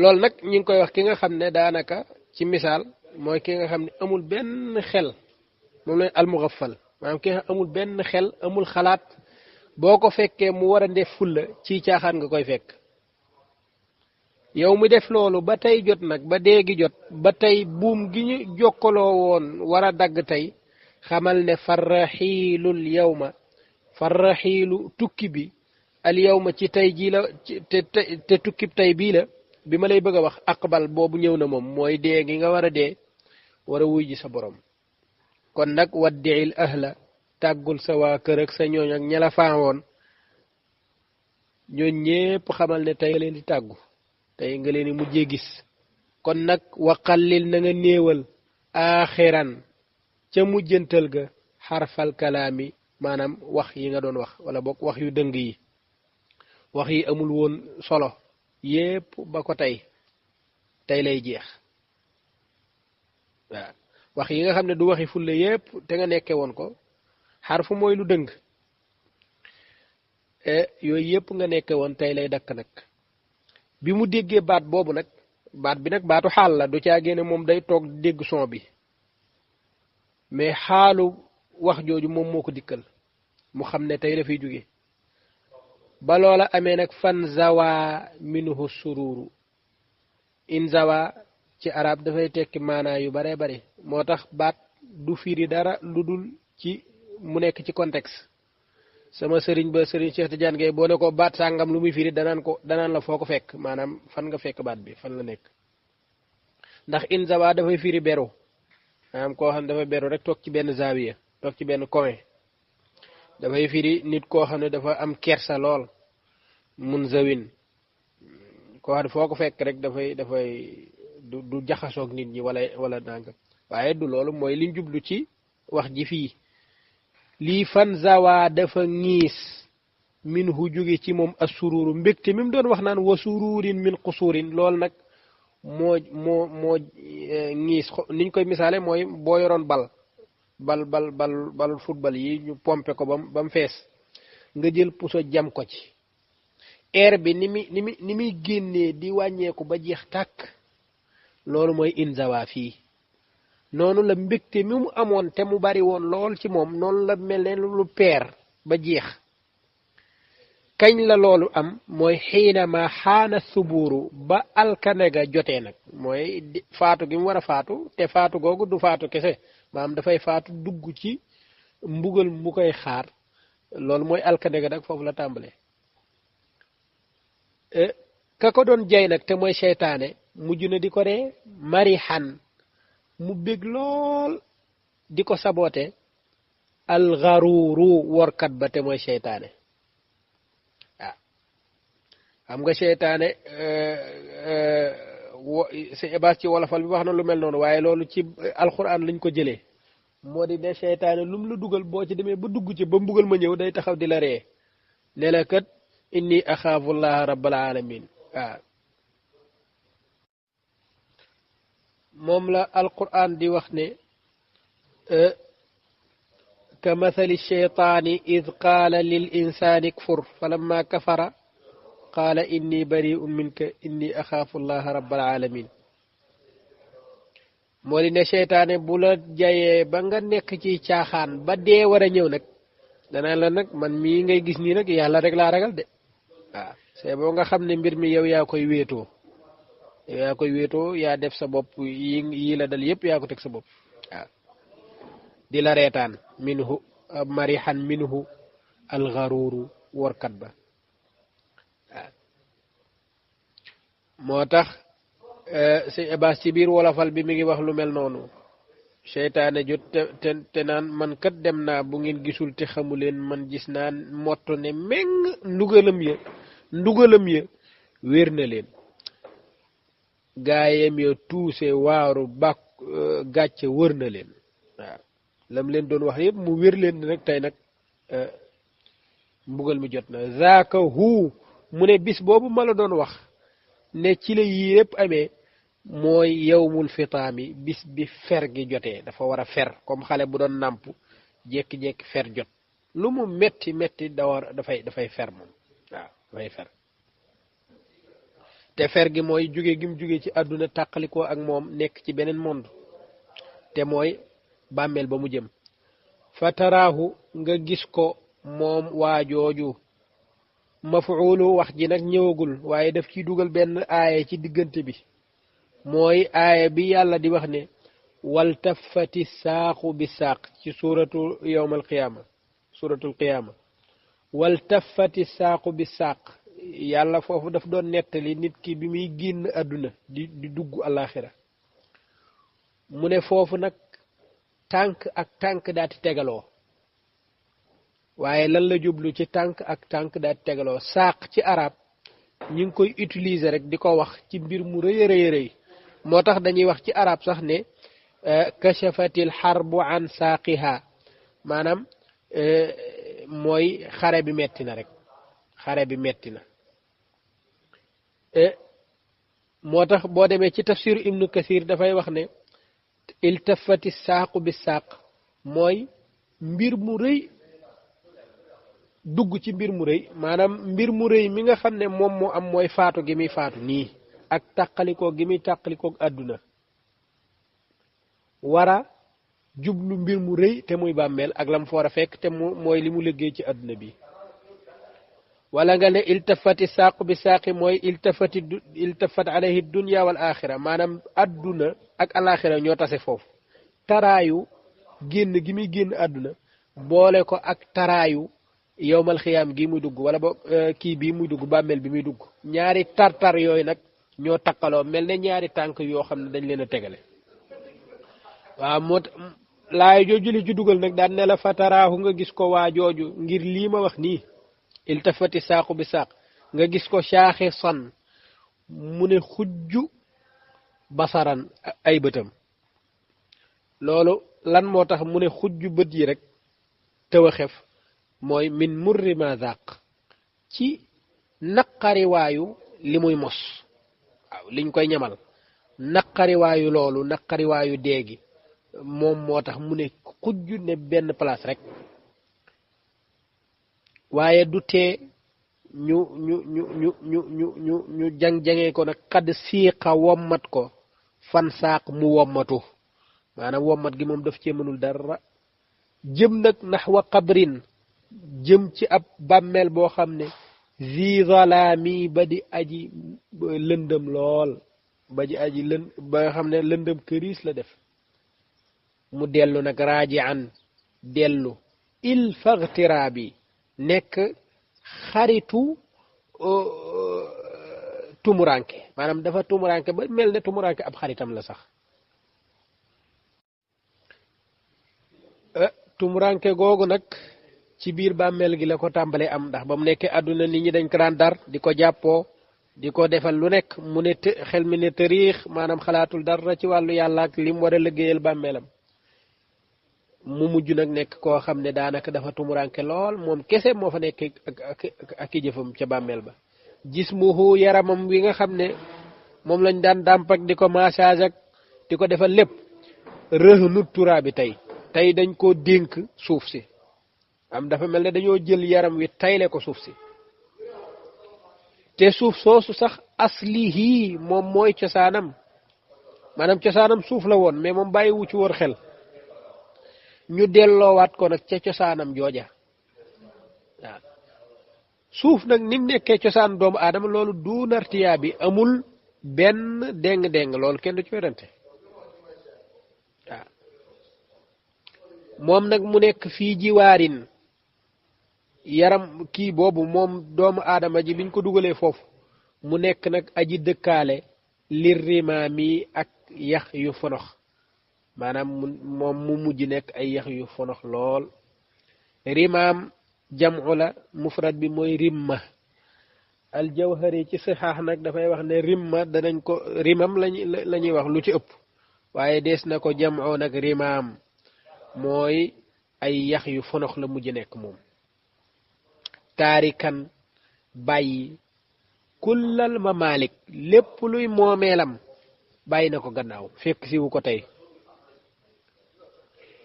loolu nag ñu ngi koy wax ki nga xam ne daanaka ci misaal mooy ki nga xam ne amul benn xel moom lañ almugaffal maanaam ki nga xam amul benn xel amul xalaat boo ko fekkee mu war a def fulla ci caaxaan nga koy fekk yow mi def loolu ba tey jot nag ba déegi jot ba tey buum gi ñu jokkaloo woon war a dagg tey xamal ne farraxiilul yawma farraxiilu tukki bi al yawma ci tey jii la te tukkib tey bii la bi ma lay bëgg a wax aqbal boobu ñëw na moom mooy dee gi nga war a dee war a wuy ji sa borom kon nag waddiil ahla tàggul sa waa kër ak sa ñooñ ak ña la faawoon ñooñ ñépp xamal ne tey nga leen di tàggu tey nga leen di mujjee gis kon nag waqallil na nga néewal aaxiran ca mujjantal ga xarfal kalaami maanaam wax yi nga doon wax wala bokk wax yu dëng yi wax yi amul woon solo yépp ba ko tey lay jeex waaw wax yi nga xam ne du waxi fulle yépp te nga nekke woon ko xarfu mooy lu dëng yooyu yépp nga nekke woon tey lay dakk nag bi mu déggee baat boobu nag baat bi nag baatu xaal la du caa génne moom day toog dégg son bi mais xaalu wax jooju moom moo ko dikkal mu xam ne tey dafay jóge ba loola amee nag fan zawa minhu sururu in zawa ci arab dafay tekki maanaa yu bare bare moo tax baat du firi dara lu dul ci mu nekk ci contexte sama sëriñ ba sëriñ Cheikh Tidiane Gaye boo ne ko baat sàngam lu muy firi danaan la foo ko fekk maanaam fan nga fekk baat bi fan la nekk ndax in zawa dafay firi beru maanaam koo xam ne dafay beru rek toog ci benn zawiya toog ci benn coin dafay firi nit koo xam ne dafa am kersa lool mun zawin koo xam ne foo ko fekk rek dafay du jaxasoog nit ñi wala nanga waaye du loolu mooy liñ jublu ci wax ji fii lii fan zawa dafa ñiis min hu jóge ci moom assururu mbégte mi mu doon wax naan wa sururin min qusurin loolu nag moo ñiis niñ koy misaale mooy boo yoroon bal football yi ñu pompe ko ba mu fees nga jël puso jam ko ci air bi ni muy génnee di wàññeeku ba jeex tàkk loolu mooy inzawa fii noonu la mbégte mi mu amoon te mu bari woon lool ci moom noonu la mel ne lu peer ba jeex kañ la loolu am mooy xiinama xaana subuuru ba alkanega jotee nag mooy faatu gi mu war a faatu te faatu googu du faatu kese maanaam dafay faatu dugg ci mbugal mu koy xaar loolu mooy alkanega nag foofu la tàmbalee ka ko doon jay nag te mooy seytaane mujj na di ko ree marixan mu bég lool di ko sabote alxaruuru workat ba te mooy seytaane ah xam nga seytaane si ebaas ci wolofal bi wax na lu mel noonu waaye loolu ci alxuraan lañ ko jëlee moo di ne seytaane lu mu la dugal boo ci demee ba dugg ci ba mbugal ma ñëw day taxaw di la ree ne la kat inni axaafu llaha rabbal alamin waaw moom la alquran di wax ne ka mathali sheytaani id qaala lil insaani kfur falamma kafara qaala inni bari'un minka inni axaafu llaha rabbal alamin moo di ne seytaane bu la jayee ba nga nekk ci caaxaan ba dee war a ñëw nag danaa la nag man mii ngay gis nii nag yàlla rek laa ragal de waaw c'est boo nga xam ne mbir mi yow yaa koy wéetoo yaa def sa bopp yi la dal yépp yaa ko teg sa bopp waaw di la reetaan minhu marihan minhu alxaruuru workat ba waaw moo tax si ebaas ci biir wolofal bi mi ngi wax lu mel noonu seytaane jot te naan man kat dem naa bu ngeen gisul te xamuleen man gis naa motto ne meng ndugalam ya wér na leen gaayam ya tuuse waaru bàkk gàcce wër na leen waaw lam leen doon wax yëpp mu wér leen nag tey nag mbugal mi jot na zaaka hu mu ne bis boobu ma la doon wax ne ci la yii yëpp amee mooy yawmul fitaami bis bi fer gi jotee dafa war a fer comme xale bu doon nàmp jékki-jékki fer jot lu mu metti metti dafay fer moom waaw dafay fer te fer gi mooy jóge gi mu jóge ci àdduna tàqalikoo ak moom nekk ci beneen monde te mooy bàmmeel ba mu jëm fa taraahu nga gis ko moom waajooju mafuulu wax ji nag ñëwagul waaye daf ciy dugal benn aaya ci diggante bi mooy aaya bi yàlla di wax ne waltafati saaqu bi saaq ci suratul qiyaama waltafati saaqu bi saaq yàlla foofu daf doon nettali nit ki bi muy génn àdduna di dugg alaxira mu ne foofu nag tànk ak tànk daati tegaloo waaye lan la jublu ci tànk ak tànk daati tegaloo saaq ci arab ñi ngi koy utiliser rek di ko wax ci mbir mu rëy a rëy moo tax dañuy wax ci arab sax ne kashafatil harbu an saaqiha maanaam mooy xare bi metti na rek xare bi metti na moo tax boo demee ci tafsir ibnu kasir dafay wax ne iltafati saaqu bi saaq mooy mbir mu rëy dugg ci mbir mu rëy maanaam mbir mu rëy mi nga xam ne moom moo am mooy faatu gi muy faatu nii ak tàqalikoo gi muy tàqalikoo àdduna wara jublu mbir mu rëy te muy bàmmeel ak lam foor a fekk te mooy li mu liggéey ci àdduna bi wala nga ne iltafati saaqu bi saaqi mooy iltafat alayhi dunya wal axira maanaam àdduna ak alaxira ñoo tase foofu taraayu génn gi muy génn àdduna boole ko ak taraayu yowmal xiyaam gi muy dugg wala ba kii bii muy dugg bàmmeel bi muy dugg ñaari tartar yooyu nag ñoo takkaloo mel ne ñaari tànk yoo xam ne dañ leen a tegale waaw moo laay jooju li ci dugal nag daan ne la fa taraahu nga gis ko waa jooju ngir lii ma wax nii iltafati saaqu bi saaq nga gis ko saaxe san mu ne xujju basaran ay bëtam loolu lan moo tax mu ne xujju bët yi rek tëw a xef mooy min murri ma zaq ci naqariwaayu li muy mos waaw liñ koy ñamal naqariwaayu loolu naqariwaayu déegi moom moo tax mu ne xujju ne benn place rek waaye du tee ñu jang-jangee ko nag xadd siiqa wommat ko fan saaq mu wommatu maanaam wommat gi moom daf cee mënul dara jëm nag naxwa qabrin jëm ci ab bàmmeel boo xam ne zi zalaami ba di aji lëndëm lool ba di aji ba nga xam ne lëndëm këriis la def mu dellu nag raaji an dellu il faghtiraabi nekk xaritu tumuranke maanaam dafa tumuranke ba mel ne tumuranke ab xaritam la sax tumuranke googu nag ci biir bàmmeel gi la ko tàmbalee am ndax ba mu nekkee àdduna nit ñi dañ ko daan dar di ko jàppoo di ko defal lu nekk mu ne xel mi ne tëriix maanaam xalaatul dara ci wàllu yàlla ak lim war a liggéeyal bàmmeelam mu mujj nag nekk koo xam ne daanaka dafa tumuranke lool moom kese moo fa nekk ak i jëfam ca bàmmeel ba jismuhu yaramam wi nga xam ne moom lañ daan dàmp ak di ko massage ak di ko defal lépp rëhnu turaa bi tey dañ koo dénk suuf si am dafa mel ne dañoo jël yaram wi tayle ko suuf si te suuf soosu sax aslihi moom mooy cosaanam maanaam cosaanam suuf la woon mais moom bàyyi wu ci wër xel ñu delloowaat ko nag ca cosaanam jooja waaw suuf nag ni mu nekkee cosaan doomu aadama loolu du nartiyaa bi amul benn déng-déng loolu kenn du ci werante waaw moom nag mu nekk fii jiwaarin yaram kii boobu moom doomu aadama ji biñ ko dugalee foofu mu nekk nag aji dëkkaale lir rimaami ak yax yu fonox maanaam moom mu mujj nekk ay yax yu fonox lool rimaam jam'u la mufrad bi mooy rimma aljawhari ci sixaax nag dafay wax ne rimma danañ ko rimam la ñuy wax lu ci ëpp waaye dees na ko jam'u nag rimaam mooy ay yax yu fonox la mujj nekk moom taarikan bàyyi kullal mamalik lépp luy moomeelam bàyyi na ko gannaaw fekk si wu ko tey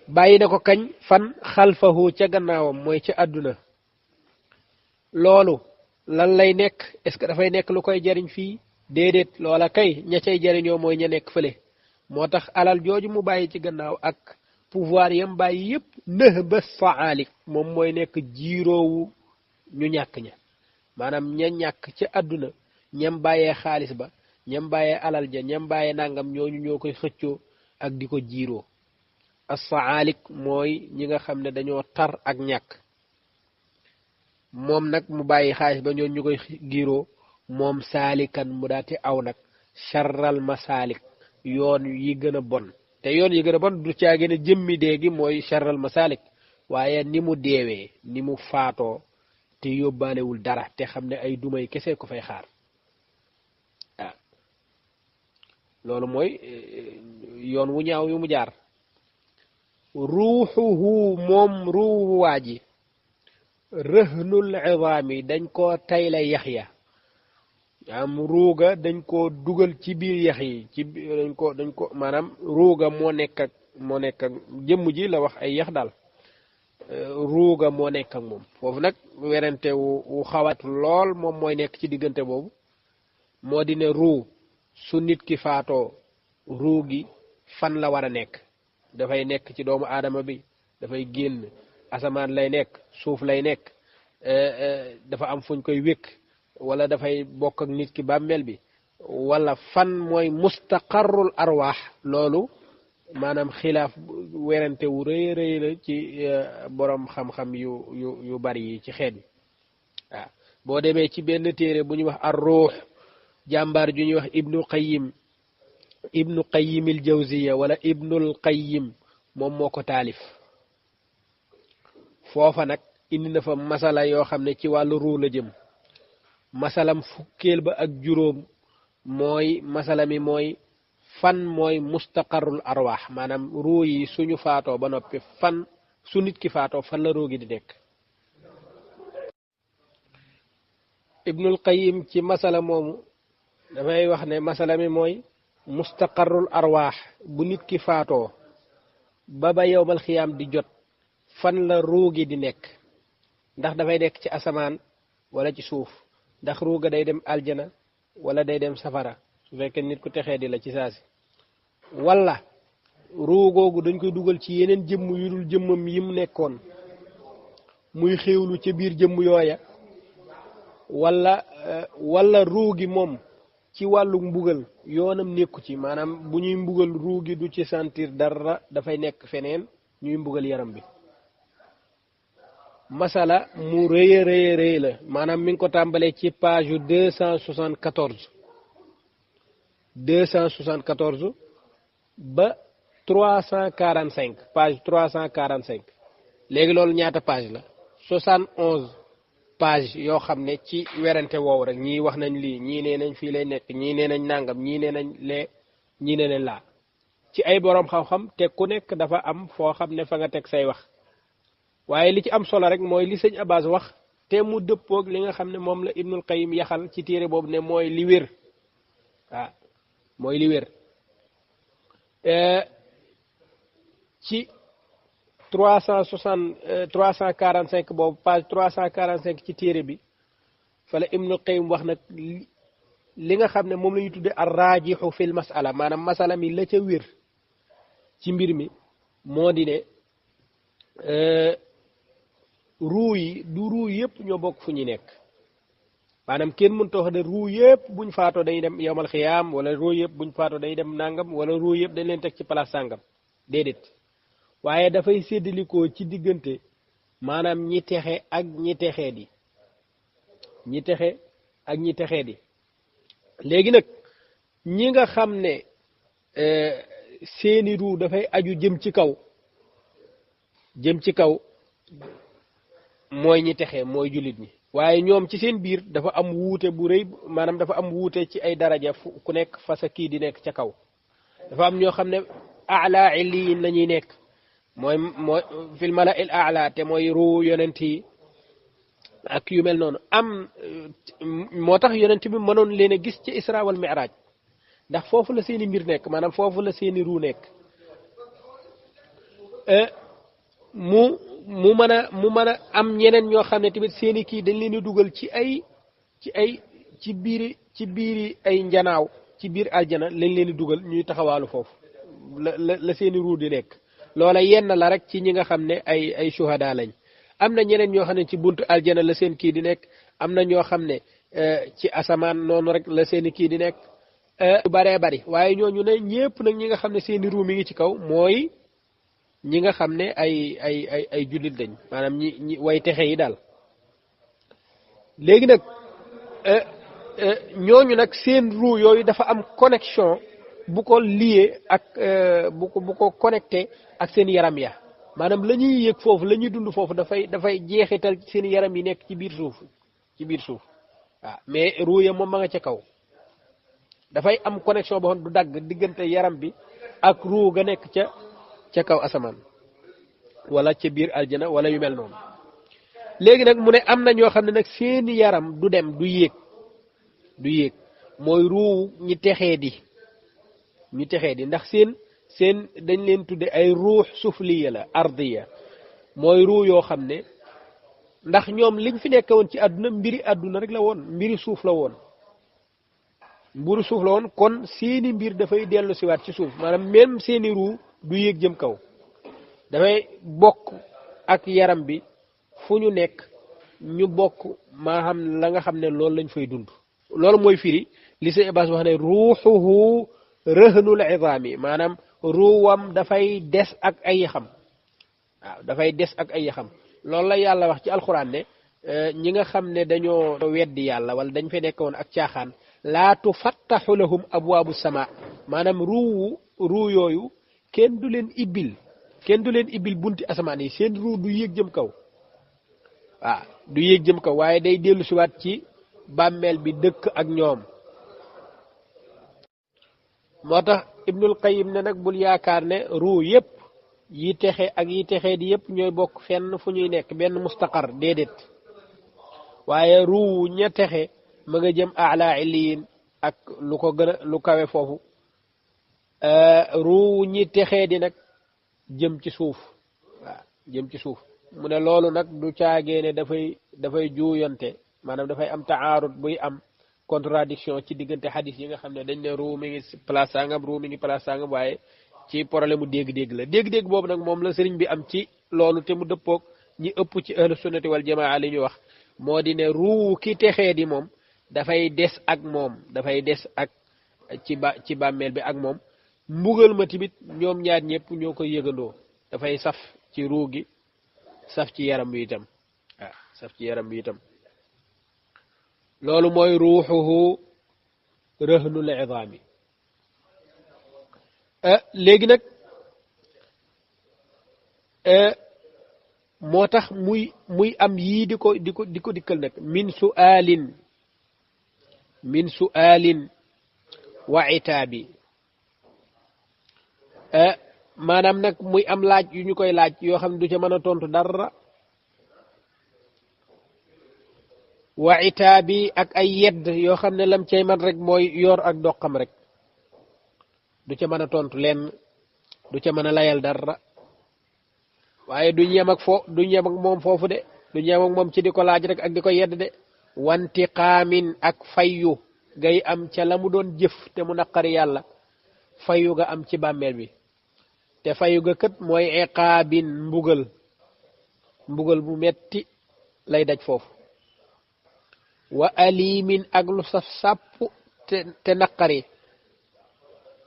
bàyyi na ko kañ fan xalfahu ca gannaawam mooy ca àdduna loolu lan lay nekk est-ce que dafay nekk lu koy jariñ fii déedéet loola kay ña cay jariñoo mooy ña nekk fële moo tax alal jooju mu bàyyi ci gannaaw ak pouvoir yam bàyyi yépp nëx ba faalik moom mooy nekk jiiroowu ñu ñàkk ña maanaam ña ñàkk ca àdduna ñam bàyyee xaalis ba ñam bàyyee alal ja ñam bàyyee nangam ñooñu ñoo koy xëccoo ak di ko jiiroo as-saalik mooy ñi nga xam ne dañoo tar ak ñàkk moom nag mu bàyyi xaalis ba ñooñu ñu koy giiroo moom saalikan mu daati aw nag charral masaalik yoon yi gën a bon te yoon yi gën a bon du caa gën a jëmmi déegi mooy charral masaalik waaye ni mu deewee ni mu faatoo te yóbbaalewul dara te xam ne ay dumay kese ko fay xaar ah loolu mooy yoon wu ñaaw yu mu jaar ruuxuhu moom ruuhu waa ji rëhnul idaami dañ koo tayle yax ya am ruuga dañ koo dugal ci biir yax yi ci dañ ko maanaam ruuga moo nekk ak jëmm ji la wax ay yax daal ruuga moo nekk ak moom foofu nag werante wu xawat lool moom mooy nekk ci diggante boobu moo di ne ruu su nit ki faatoo ruu gi fan la war a nekk dafay nekk ci doomu aadama bi dafay génn asamaan lay nekk suuf lay nekk dafa am fuñ koy wékk wala dafay bokk ak nit ki bàmmeel bi wala fan mooy mustaqarrul arwaax loolu maanaam xilaaf werante wu rëy rëy la ci borom xam-xam yu bari yi ci xeet yi waaw boo demee ci benn téere bu ñuy wax ar-ruux jàmbaar ju ñuy wax ibnu qayyimil jawziya wala ibnul qayyim moom moo ko taalif foofa nag indi na fa masala yoo xam ne ci wàllu ruu la jëm masalam fukkeel ba ak juróom mooy masala mi mooy fan mooy mustaqarrul arwaax maanaam ruu yi suñu faatoo ba noppi fan su nit ki faatoo fan la ruu gi di nekk ibnul qayyim ci masala moomu dafay wax ne masala mi mooy mustaqarrul arwaax bu nit ki faatoo ba yowmal xiyaam di jot fan la ruu gi di nekk ndax dafay nekk ci asamaan wala ci suuf ndax ruuga day dem aljana wala day dem safara su fekkee nit ku texee di la ci saasi wala ruugoogu dañ koy dugal ci yeneen jëmm yu dul jëmmam yi mu nekkoon muy xéewlu ca biir jëmm yooya wala ruugi moom ci wàllu mbugal yoonam nekku ci maanaam bu ñuy mbugal ruugi du ci sentir dara dafay nekk feneen ñuy mbugal yaram bi masala mu rëy la maanaam mi ngi ko tàmbalee ci page 274 ba 345 page 345 léegi loolu ñaata page la 71 page yoo xam ne ci werante woowu rek ñii wax nañ lii ñii nee nañ fii lay nekk ñii nee nañ nàngam ñii nee nañ lee ñii nee nañ laa ci ay boroom xam-xam te ku nekk dafa am foo xam ne fa nga teg say wax waaye li ci am solo rek mooy li sëñ Abbas wax te mu dëppoog li nga xam ne moom la Ibnul Qayyim yaxal ci téere boobu ne mooy li wér waaw mooy li wér ci 345 boobu page 345 ci téere bi fa la Ibnul Qayyim wax nag li nga xam ne moom la ñu tudde ar raajixu fil masala maanaam masala mi la ca wér ci mbir mi moo di ne ruu yi du ruu yëpp ñoo bokk fu ñu nekk maanaam kenn mënut a wax ne ruu yëpp buñ faatoo dañuy dem yowmal xiyaam wala ruu yëpp buñ faatoo dañuy dem nangam wala ruu yëpp dañ leen teg ci place sàngam déedéet waaye dafay séddalikoo ci diggante maanaam ñi texe ak ñi texee di ñi texe ak ñi texee di léegi nag ñi nga xam ne seeni ruu dafay aju jëm ci kaw mooy ñi texe mooy jullit ñi waaye ñoom ci seen biir dafa am wuute bu rëy maanaam dafa am wuute ci ay daraja ku nekk fa sa kii di nekk ca kaw dafa am ñoo xam ne ala illiyin la ñuy nekk mooy fil mala il ala te mooy ruu yonent yi ak yu mel noonu am moo tax yonent bi mënoon leen a gis ci isra wal mi'raj ndax foofu la seeni mbir nekk maanaam foofu la seeni ruu nekk mu mën a am ñeneen ñoo xam ne tamit seeni kii dañ leen di dugal ci biiri ay njanaaw ci biir aljana lañ leen di dugal ñuy taxawaalu foofu la seeni ruu di nekk loola yenn la rek ci ñi nga xam ne ay shuhada lañ am na ñeneen ñoo xam ne ci buntu aljana la seen kii di nekk am na ñoo xam ne ci asamaan noonu rek la seeni kii di nekk baree bari waaye ñooñu ne ñépp nag ñi nga xam ne seeni ruu mi ngi ci kaw mooy ñi nga xam ne ay jullit lañ maanaam ñi way texe yi daal léegi nag ñooñu nag seen ruu yooyu dafa am connexion bu ko lié ak bu ko connecté ak seen yaram ya maanaam la ñuy yëg foofu la ñuy dund foofu dafay jeexital seen yaram yi nekk ci biir suuf waaw mais ruu ya moom ma nga ca kaw dafay am connexion boo xam du dagg diggante yaram bi ak ruu ga nekk ca kaw asamaan wala ca biir aljana wala yu mel noonu léegi nag mu ne am na ñoo xam ne nag seeni yaram du dem du yéeg mooy ruu ñi texee di ndax seen dañ leen tudde ay ruux sufliya la ardiya mooy ruu yoo xam ne ndax ñoom liñ fi nekk woon ci àdduna mbiri àdduna rek la woon mbiri suuf la woon kon seeni mbir dafay dellu siwaat ci suuf maanaam même seeni ruu du yéeg jëm kaw dafay bokk ak yaram bi fu ñu nekk ñu bokk maa xam la nga xam ne loolu lañ fay dund loolu mooy firi li Sëñ Abbas wax ne ruuxuhu rëhnul idaami maanaam ruuwam dafay des ak ay yaxam waaw dafay des ak ay yaxam loolu la yàlla wax ci alxuraan ne ñi nga xam ne dañoo weddi yàlla wala dañ fay nekk woon ak caaxaan laa tufattaxu lahum abwaabu sama maanaam ruu yooyu kenn du leen ibbil bunti asamaan yi seen ruu du yéeg jëm kaw waaw du yéeg jëm kaw waaye day dellu siwaat ci bàmmeel bi dëkk ak ñoom moo tax Ibnul Qayyim ne nag bul yaakaar ne ruu yépp yi texe ak yi texe di yépp ñooy bokk fenn fu ñuy nekk benn mustaqar déedéet waaye ruu ña texe ma nga jëm ala illiyin ak lu ko gën a lu kawe foofu ruu ñi texee di nag jëm ci suuf mu ne loolu nag du caagee ne dafay juuyonte maanaam dafay am taarud buy am contradiction ci diggante xadis yi nga xam ne dañ ne ruu mi ngi place sangam ruu mi ngi place sangam waaye ci problème mu dégg-dégg la dégg-dégg boobu nag moom la sëriñ bi am ci loolu te mu dëppoog ñi ëpp ci ahlu sunnati wal jamaa li ñu wax moo di ne ruu ki texee di moom dafay des ak moom dafay des ak ci bàmmeel bi ak moom mbugal ma tamit ñoom ñaar ñëpp ñoo koy yëgandoo dafay saf ci ruu gi saf ci yaram bi itam loolu mooy ruuxuhu rëhnul idaami léegi nag moo tax muy am yii di ko dikkal nag min su'aalin wa itaabi maanaam nag muy am laaj yu ñu koy laaj yoo xam ne du ca mën a tontu dara wa itaabi ak ay yedd yoo xam ne lam cay man rek mooy yor ak doqam rek du ca mën a tontu lenn du ca mën a layal dara waaye duñ yem ak moom foofu de duñ yem ak moom ci di ko laaj rek ak di ko yedd de wantiqaamin ak fayyu gay am ca la mu doon jëf te mu naqari yàlla fayyu ga am ci bàmmeel bi te fayyu ga kët mooy iqaabin mbugal bu metti lay daj foofu wa alimin ak lu saf sàpp te naqari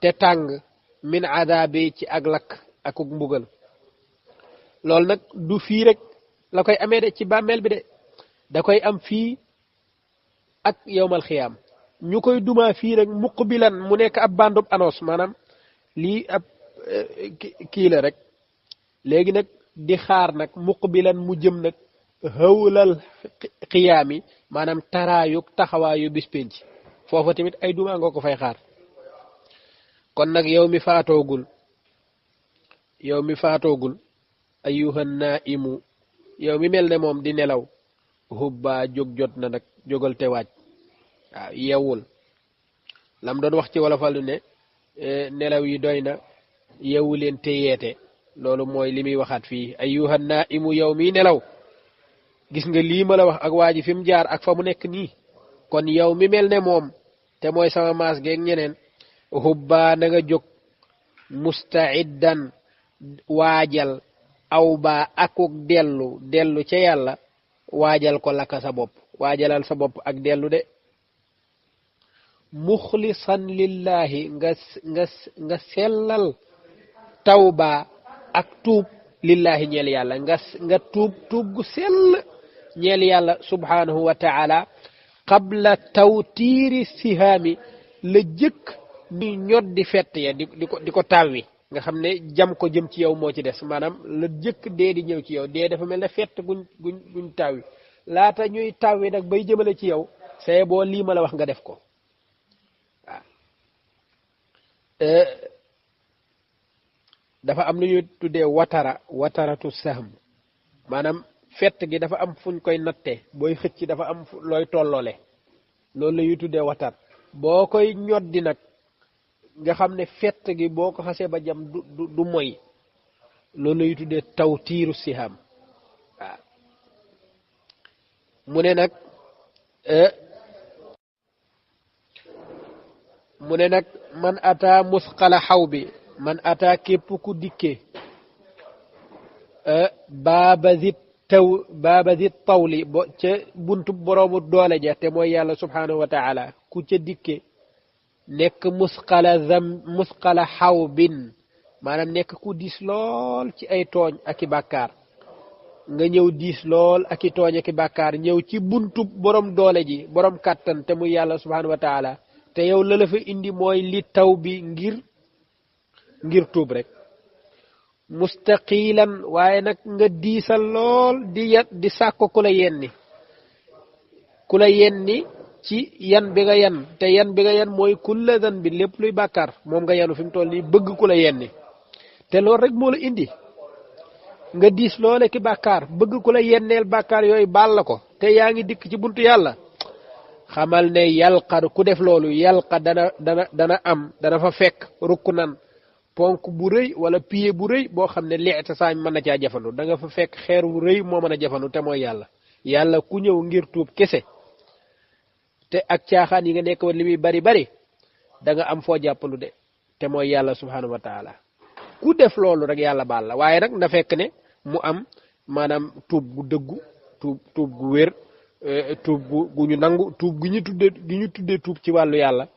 te tàng min adaabi ci ak lakk akuk mbugal loolu nag du fii rek la koy amee de ci bàmmeel bi de da koy am fii ak yowmal xiyaam ñu koy dumaa fii rek muqbilan mu nekk ab bandub annonce maanaam lii ab kii la rek léegi nag di xaar nag muqbilan mu jëm nag hawlal xiyaami maanaam taraayug taxawaayu bis penc foofa tamit ay dumaa nga ko fay xaar kon nag yow mi faatoogul ayyuhan naimu yow mi mel ne moom di nelaw hubbaa jóg jot na nag jógal te waaj waaw yeewul lam doon wax ci wolofal ne nelaw yi doy na yeewu leen te yeete loolu mooy li muy waxaat fii ayyuhan naimu yow mi nelaw gis nga lii ma la wax ak waa ji fi mu jaar ak fa mu nekk nii kon yow mi mel ne moom te mooy sama maas geeg ñeneen hubbaa na nga jóg mustaiddan waajal aw baa akuk dellu ca yàlla waajal ko laka sa bopp waajalal sa bopp ak dellu de muxlisan lillahi nga sellal tawba ak tuub lillahi ñeel yàlla nga tuub gu sell ñeel yàlla subhanahu wa taala qabla tawtiiri sihaami la jëkk ni ñoddi fett ya di ko tawwi nga xam ne jam ko jëm ci yow moo ci des maanaam la jëkk dee di ñëw ci yow dee dafa mel ne fett guñ tawwi laata ñuy tawwi nag bay jëmale ci yow saye boo lii ma la wax nga def ko waaw dafa am lu ñuy tuddee wataratu sahm maanaam fett gi dafa am fuñ koy natte booy xëcc dafa am looy tolloole loolu la ñuy tuddee watar boo koy ñoddi nag nga xam ne fett gi boo ko xasee ba jam du moy loolu la ñuy tuddee tawtiiru siham waaw mu ne nag man ata musqala xaw bi man ata képp ku dikke baaba zit tawli ca buntu boroomu doole ja te mooy yàlla subhanahu wa taala ku ca dikke nekk musqala xaw bin maanaam nekk ku diis lool ci ay tooñ ak i bàkkaar nga ñëw diis lool ak i tooñ ak i bàkkaar ñëw ci buntu borom doole ji borom kàttan te muy yàlla subhanahu wa taala te yow la la fa indi mooy li taw bi ngir tuub rek mustaqilan waaye nag nga diisal lool di sàkko ku la yenni ci yan bi nga yan te yan bi nga yan mooy kulla dan bi lépp luy bàkkaar moom nga yanu fi mu toll nii bëgg ku la yenni te loolu rek moo la indi nga diis loole ki bàkkaar bëgg ku la yenneel bàkkaar yooyu baal la ko te yaa ngi dikk ci buntu yàlla xamal ne yalqa ku def loolu yalqa dana fa fekk rukk nan ponk bu rëy wala pied bu rëy boo xam ne liita saañ mën na caa jafandu da nga fa fekk xeer wu rëy moo mën a jafandu te mooy yàlla ku ñëw ngir tuub kese te ak caaxaan yi nga nekk woon li muy bari da nga am foo jàppandu de te mooy yàlla subhanahu wa taala ku def loolu rek yàlla baal la waaye nag na fekk ne mu am maanaam tuub gu dëggu tuub gu wér tuub gu ñu nangu tuub gi ñu tuddee tuub ci wàllu yàlla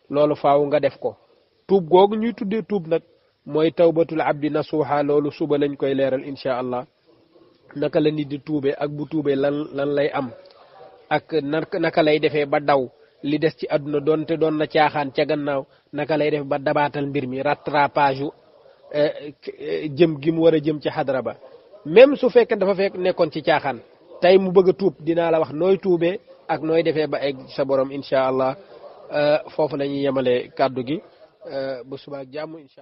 loolu faaw nga def ko tuub googu ñuy tuddee tuub nag mooy tawbatul abdi nasuha loolu suba lañ koy leeral insha allah naka la nit di tuubee ak bu tuubee lan lay am ak naka lay defee ba daw li des ci àdduna doonte doon na caaxaan ca gannaaw naka lay def ba dabaatal mbir mi rattrapage jëm gi mu war a jëm ci xadra ba même su fekkee dafa fekk nekkoon ci caaxaan tey mu bëgg a tuub dinaa la wax nooy tuubee ak nooy defee ba egg sa borom incha allah foofu la ñuy yemale kàddu gi bu subaak jàmm incha allah